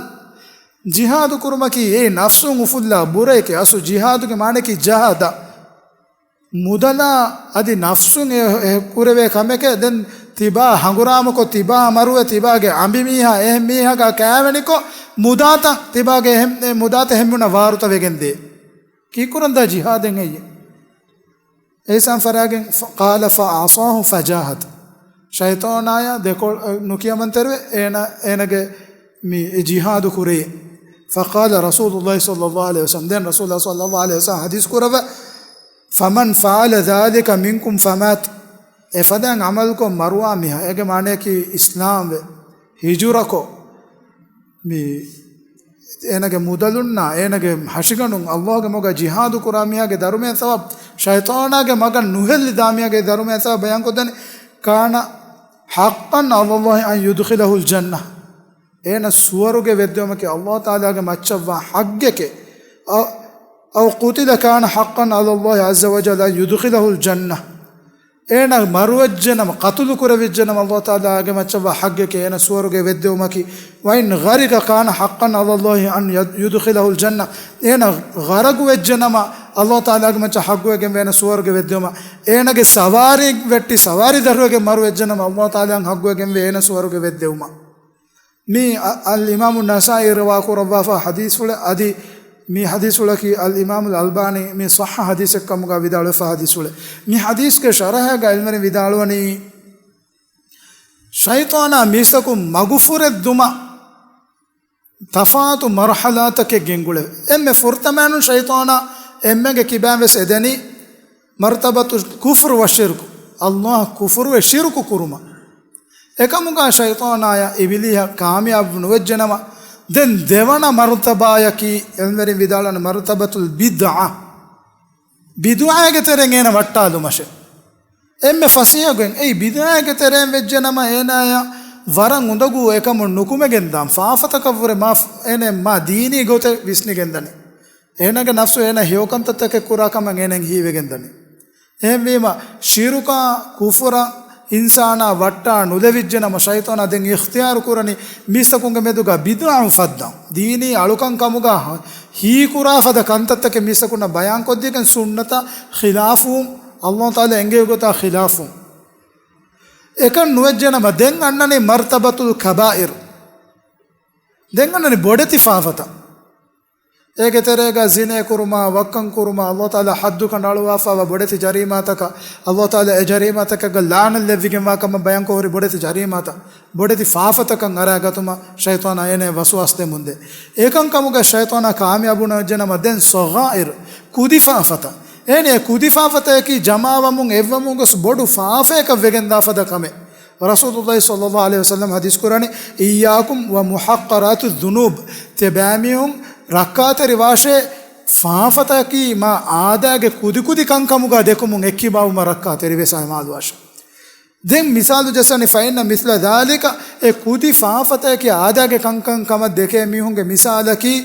ޖިހާދު ކުރުމަކީ އެ ނަފްސުން އުފުއްލާ ބުރައެކޭ. އަސްލު ޖިހާދުގެ މާނައަކީ ޖަހަދަ، މުދަލާ އަދި ނަފްސުން އެ، އެ ކުރެވޭ ކަމެކޭ. ދެން ތިބާ ހަނގުރާމަކޮށް، ތިބާ މަރުވެ، ތިބާގެ އަނބިމީހާ އެހެން މީހާގާ ކާވެނިކޮށް، މުދާތައް ތިބާގެ އެހެން، އެ މުދާތައް ހެންމުނަ ވާރުތަ ވެގެންދޭ. ކީކުރަންދާ ޖިހާދެއް ހެއްޔެ؟ އެއްސަން ފަރާގެން، قال فعصاه فجاهد، ޝައިޠާނާޔާ ދެކޮޅު ނުކިޔަމަންތެރިވެ، އޭނަ، އޭނަގެ މި ޖިހާދު ކުރޭ. فقال رسول الله صلى الله عليه وسلم، ދެން ރަސޫލާ ޞައްލަﷲ ޢަލައިހި ވަސައްލަމް ޙަދީޘް ކުރައްވަ، فمن فعل ذلك منكم فمات، އެފަދައިން ޢަމަލުކޮށް މަރުވާ މީހާ، އޭގެ މާނައަކީ އިސްލާމްވެ، ހިޖުރަކޮށް، މި އޭނަގެ މުދަލުންނާ އޭނަގެ ހަށިގަނޑުން ﷲގެ މަގަށް ޖިހާދު ކުރާ މީހާގެ ދަރުމަޔަށް ސަވާބު، ޝައިޠާނާގެ މަގަށް ނުހެއްލި ދާ މީހާގެ ދަރުމަޔަށް ސަވާބު ބަޔާންކޮށްދެނީ، كان حقا على الله أن يدخله الجنة، އޭނަ ސުވަރުގެ ވެއްދެވުމަކީ ﷲ ތަޢާލާގެ މައްޗަށްވާ ޙައްޤެކޭ. أو، أو قتل كان حقا على الله عز وجل أن يدخله الجنة، އޭނަ މަރުވެއްޖެނަމަ، ޤަތުލު ކުރެވިއްޖެނަމަ، ﷲ ތަޢާލާގެ މައްޗަށްވާ ޙައްޤެކޭ އޭނަ ސުވަރުގެ ވެއްދެވުމަކީ. وإن غرق كان حقا على الله أن يد-، يدخله الجنة، އޭނަ ޣަރަޤު ވެއްޖެނަމަ، ﷲ ތަޢާލާގެ މައްޗަށް ޙައްޤުވެގެންވޭ އޭނަ ސުވަރުގެ ވެއްދެވުމަށް. އޭނަގެ ސަވާރީ ވެއްޓި ސަވާރީ ދަށުވެގެން މަރުވެއްޖެނަމަ، ﷲ ތަޢާލާއަށް ޙައްޤުވެގެންވޭ އޭނަ ސުވަރުގެ ވެއްދެވުމަށް. މީ އަ-، އަލްއިމާމު ނަސާއީ ރިވާކުރައްވާފާ ޙަދީޘްފުޅެއް. އަދި މި ޙަދީޘްފުޅަކީ އަލްއިމާމުލް އަލްބާނީ މި ޞައްޙަ ޙަދީޘެއްކަމުގަ ވިދާޅުވެފާ ޙަދީޘްފުޅެއް. މި ޙަދީޘްގެ ޝަރަޙައިގަ ޢިލްމުވެރިން ވިދާޅުވަނީ، ޝައިޠާނާ މީސްތަކުން މަގުފުރެއްދުމަށް ތަފާތު މަރުޙަލާތަކެއް ގެންގުޅެވޭ. އެންމެ ފުރަތަމައިނުން ޝައިޠާނާ އެންމެގެ ކިބައިން ވެސް އެދެނީ މަރުތަބަތު ކުފުރު ވަ ޝިރުކު، ﷲ ކުފުރުވެ ޝިރުކު ކުރުމަށް. އެކަމުގަ ޝައިޠާނާޔަށް އިބިލީހަށް ކާމިޔާބު ނުވެއްޖެނަމަ، ދެން ދެވަނަ މަރުތަބާޔަކީ އެންމެރިން ވިދާޅުވަނީ މަރުތަބަތުލް ބިދްޢަ. ބިދުޢާގެ ތެރެއިން އޭނަ ވައްޓާލުމަށެ. އެންމެ ފަސޭހަގޮތް އެއީ ބިދުޢާގެ ތެރެއިން ވެއްޖެނަމަ އޭނާޔަށް ވަރަށް އުނދަގޫ އެކަމުން ނުކުމެގެންދާން ފާފަތަކަށްވުރެ މާ، އޭނަ މާ ދީނީ ގޮތެއް ވިސްނިގެންދަނީ. އޭނާގެ ނަފްސު އޭނާ ހެޔޮކަންތައްތަކެއް ކުރާ ކަމަށް އޭނައަށް ހީވެގެންދަނީ. އެހެންވީމަ، ޝިރުކާ، ކުފުރަށް އިންސާނާ ވައްޓާ ނުލެވިއްޖެނަމަ، ޝައިޠާނާ ދެން އިޚްތިޔާރު ކުރަނީ މީސްތަކުންގެ މެދުގަ ބިދުޢާ އުފައްދަން. ދީނީ އަޅުކަން ކަމުގަ ހީކުރާ ފަދަ ކަންތައްތަކެއް މީސްތަކުންނަށް ބަޔާންކޮށްދީގެން ސުންނަތަށް ޚިލާފުވުން، ﷲ ތަޢާލާ އެންގެވި ގޮތާ ޚިލާފުވުން. އެކަން ނުވެއްޖެނަމަ، ދެން އަންނަނީ މަރްތަބަތުލް ކަބާއިރު. ދެން އަންނަނީ ބޮޑެތި ފާފަތައް. އޭގެ ތެރޭގަ ޒިނޭ ކުރުމާ، ވައްކަން ކުރުމާ، އައްލާހު ތަޢާލާ ޙައްދު ކަނޑައަޅުވާފައިވާ ބޮޑެތި ޖަރީމާތަކަށް، އައްލާހު ތަޢާލާ އެ ޖަރީމާތަކަށް ލަޢުނަތް ލެއްވިގެންވާ ކަމަށް ބަޔާންކޮށް ހުރި ބޮޑެތި ޖަރީމާތައް، ބޮޑެތި ފާފަތަކަށް އަރާގަތުމަށް ޝައިޠާނާ އޭނައަށް ވަސްވާސް ދެމުންދޭ. އެކަންކަމުގަ ޝައިޠާނާ ކާމިޔާބު ނުވެއްޖެނަމަ، ދެން ޞަޣާއިރު، ކުދި ފާފަތައް. އޭނަ އެ ކުދި ފާފަތަކަކީ ޖަމާވަމުން އެއްވަމުން ގޮސް ބޮޑު ފާފަޔަކަށް ވެގެންދާ ފަދަ ކަމެއް. ރަސޫލުﷲ ޞައްލަﷲު ޢަލައިހި ވަސައްލަމަ ޙަދީޘް ކުރާނީ، "إياكم ومحقرات الذنوب." ތިޔަބައިމީހުން ރައްކާތެރިވާށޭ، ފާފަތަކީ މާ އާދައިގެ ކުދިކުދި ކަންކަމުގަ ދެކުމުން އެއްކިބާވުމަށް ރައްކާތެރިވެ ސަމާލުވާށޭ. ދެން މިސާލު ޖައްސަނީ، "فإن مثل ذلك." އެ ކުދި ފާފަތަކަކީ އާދައިގެ ކަންކަން ކަމަށް ދެކޭ މީހުންގެ މިސާލަކީ،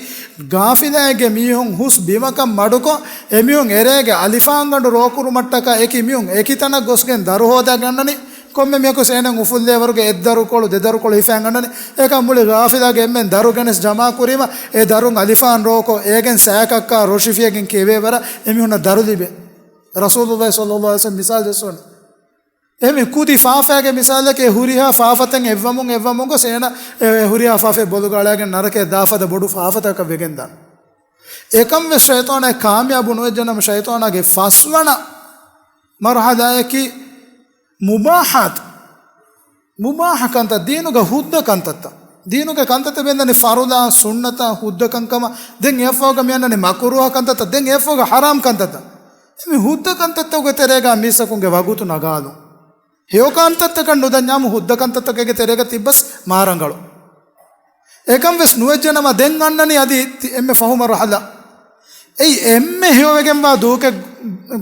ޣާފިލާއެއްގެ މީހުން ހުސް ބިމަކަށް މަޑުކޮށް، އެމީހުން އެރޭގެ އަލިފާންގަނޑު ރޯކުރުމަށްޓަކާ އެކި މީހުން އެކިތަނަށް ގޮސްގެން ދަރު ހޯދާގެން އަންނަނީ. ކޮންމެ މީހަކު އޭނަ އުފުއްލޭވަރުގެ އެއްދަރުކޮޅު ދެދަރުކޮޅު ހިފައިގަންނަނީ. އެކަމް މުޅި ޣާފިލާގެ އެންމެން ދަރު ގެނެސް ޖަމާކުރީމަ، އެ ދަރުން އަލިފާން ރޯކޮށް، އޭގެން ސައިކައްކާ ރޮށިފިޔަގެން ކިޔެވޭވަރަށް އެމީހުންނަށް ދަރު ލިބޭ. ރަސޫލުﷲ ޞައްލަﷲު ޢަލައިހި ވަސައްލަމަ މިސާލު ޖެއްސުން. އެހެން ކުދި ފާފައިގެ މިސާލަކީ، އެ ހުރިހާ ފާފަތައް އެއްވަމުން އެއްވަމުން ގޮސް އޭނަ އެ ހުރިހާ ފާފައެއް ބޮލުގަ އަޅައިގެން ނަރަކަޔަށް ދާފަދަ ބޮޑު ފާފަތަކަށް ވެގެންދާނެ. އެކަން ވެސް ޝައިޠާނާ ކާމިޔާބު ނުވެއްޖެނަމަ، ޝައިޠާނާގެ ފަސްވަނަ މަރުޙަލާއަކީ މުބާޙާތު. މުބާޙަ ކަންތައް، ދީނުގަ ހުއްދަ ކަންތައްތައް. ދީނުގެ ކަންތައްތައް ބޭންދަނީ ފަރުޟާ، ސުންނަތާ، ހުއްދަ ކަންކަމަށް. ދެން އެއަށްފަހުގަ މިއަންނަނީ މަކުރޫހަ ކަންތައްތައް. ދެން އެއަށްފަހުގަ ޙަރާމް ކަންތައްތައް. މި ހުއްދަ ކަންތައްތަކުގެ ތެރޭގަ މީސްތަކުންގެ ވަގުތު ނަގާލުން. ހެޔޮ ކަންތައްތަކަށް ނުދަންޏާމު، ހުއްދަ ކަންތައްތަކެއްގެ ތެރޭގަ ތިއްބަސް މާ ރަނގަޅު. އެކަން ވެސް ނުވެއްޖެނަމަ، ދެން އަންނަނީ އަދި ތި-، އެންމެ ފަހު މަރުޙަލާ. އެއީ އެންމެ ހެޔޮވެގެންވާ ދުވަހުގެ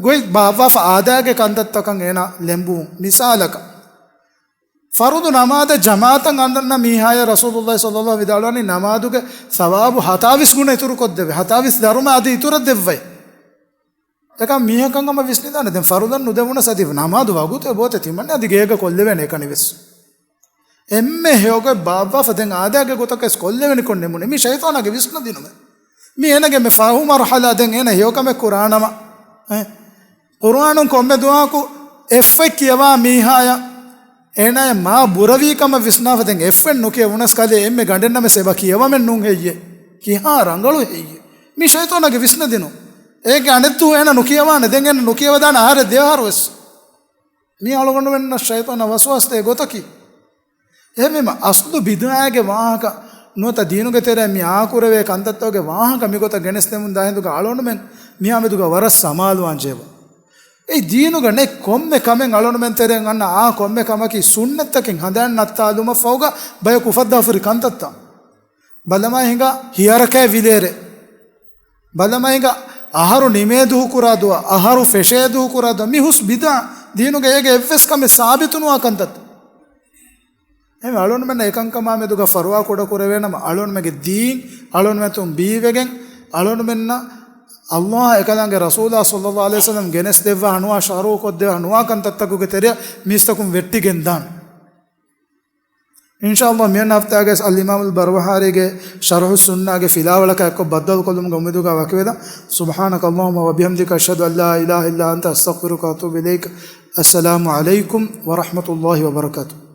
ގޮތް ބާއްވާފަ އާދައިގެ ކަންތައްތަކަށް އޭނާ ލެނބުން. މިސާލަކަށް، ފަރުޟު ނަމާދަށް ޖަމާޢަތަށް އަންނަ މީހާޔަށް ރަސޫލުﷲ ޞައްލަﷲު ވިދާޅުވަނީ، ނަމާދުގެ ސަވާބު ހަތާވީސް ގުނަ އިތުރުކޮށްދެއްވައި، ހަތާވީސް ދަރުމަ އަދި އިތުރަށް ދެއްވައި. އެކަމް މީހަކަށް ހަމަ ވިސްނިދާނެ. ދެން ފަރުޟަށް ނުދެވުނަސް އަދި ނަމާދު ވަގުތު އެބައޮތޭ ތިމަންނަ އަދި ގޭގަ ކޮށްލެވޭނެ އެކަނިވެސް. އެންމެ ހެޔޮގޮތް ބާއްވާފަ ދެން އާދައިގެ ގޮތަކަށް ކޮށްލެވެނިކޮށް ނިމުނީ. މީ ޝައިޠާނާގެ ވިސްނަދިނުމެއް. މީ އޭނަގެ މި ފަހު މަރުޙަލާ. ދެން އޭނަ ހެޔޮކަމެއް ކުރާނަމަ، އެ، ޤުރުއާނުން ކޮންމެ ދުވަހަކު އެއްފަތް ކިޔަވާ މީހާޔަށް އޭނާޔަށް މާ ބުރަވީ ކަމަށް ވިސްނާފަ، ދެން އެއްފަތް ނުކިޔަވުނަސް ކަލޭ އެންމެ ގަނޑެއްނަމަސް އެބަ ކިޔަވަމެއް ނޫން ހެއްޔޭ؟ ކިހާ ރަނގަޅު ހެއްޔޭ؟ މީ ޝައިޠާނާގެ ވިސްނަދިނުން. އޭގެ އަނެއްދުވަހު އޭނަ ނުކިޔަވާނެ، ދެން އޭނަ ނުކިޔަވަދާނެ އަހަރެއް ދެއަހަރު ވެސް. މީ އަޅުގަނޑުމެންނަށް ޝައިޠާނާ ވަސްވާސްދޭ ގޮތަކީ. އެހެންވީމަ، އަސްލު ބިދުޢާގެ ވާހަކަ ނުވަތަ ދީނުގެ ތެރެއަށް މި އާކުރެވޭ ކަންތައްތަކުގެ ވާހަކަ މިގޮތަށް ގެނެސްދެމުން ދާ ހިނދުގަ އަޅުގަނޑުމެން މިއާމެދުގަ ވަރަށް ސަމާލުވާން ޖެހޭ. އެ ދީނުގަ ނެތް ކޮންމެ ކަމެއް އަޅުގަނޑުމެން ތެރެއިން އަންނަ އާ ކޮންމެ ކަމަކީ ސުންނަތްތަކެއް ހަނދާން ނައްތާލުމަށްފަހުގަ ބަޔަކު އުފައްދާފަ ހުރި ކަންތައްތައް. ބަލަމާ ހިނގާ ހިޔަރަކައި ވިލޭރޭ. ބަލަމާ ހިނގާ އަހަރު ނިމޭ ދުހު ކުރާ ދުވަ، އަހަރު ފެށޭ ދުހު ކުރާ ދުވަ. މި ހުސް ބިދާ، ދީނުގަ އޭގެ އެއްވެސް ކަމެއް ސާބިތުނުވާ ކަންތައް. އެހެން އަޅުގަނޑުމެންނަށް އެކަންކަމާ މެދުގަ ފަރުވާ ކުޑަކުރެވޭނަމަ، އަޅުގަނޑުމެންގެ ދީން އަޅުގަނޑުމެންނަށް ބީވެގެން، އަޅުގަނޑުމެންނަށް އައްލާހާ އެކަލާނގެ ރަސޫލާ ޞައްލަﷲު ޢަލައިހި ވަސައްލަމަ ގެނެސްދެއްވާ ނުވާ، ޝަރުޢުކޮށްދެއްވާ ނުވާ ކަންތައްތަކުގެ ތެރެއަށް މީސްތަކުން ވެއްޓިގެން ދާން. އިންޝާﷲ މިއަންނަ ހަފްތާގައި އަލްއިމާމުލް ބަރުބަހާރީގެ ޝަރުޙުއްސުންނާގެ ފިލާވަޅަކާ އެއްކޮށް ބައްދަލުކޮށްލުމުގެ އުއްމީދުގަ ވަކިވެލަން. سبحانك اللهم وبحمدك، أشهد أن لا إله إلا أنت، أستغفرك وأتوب إليك. السلام عليكم ورحمة الله وبركاته.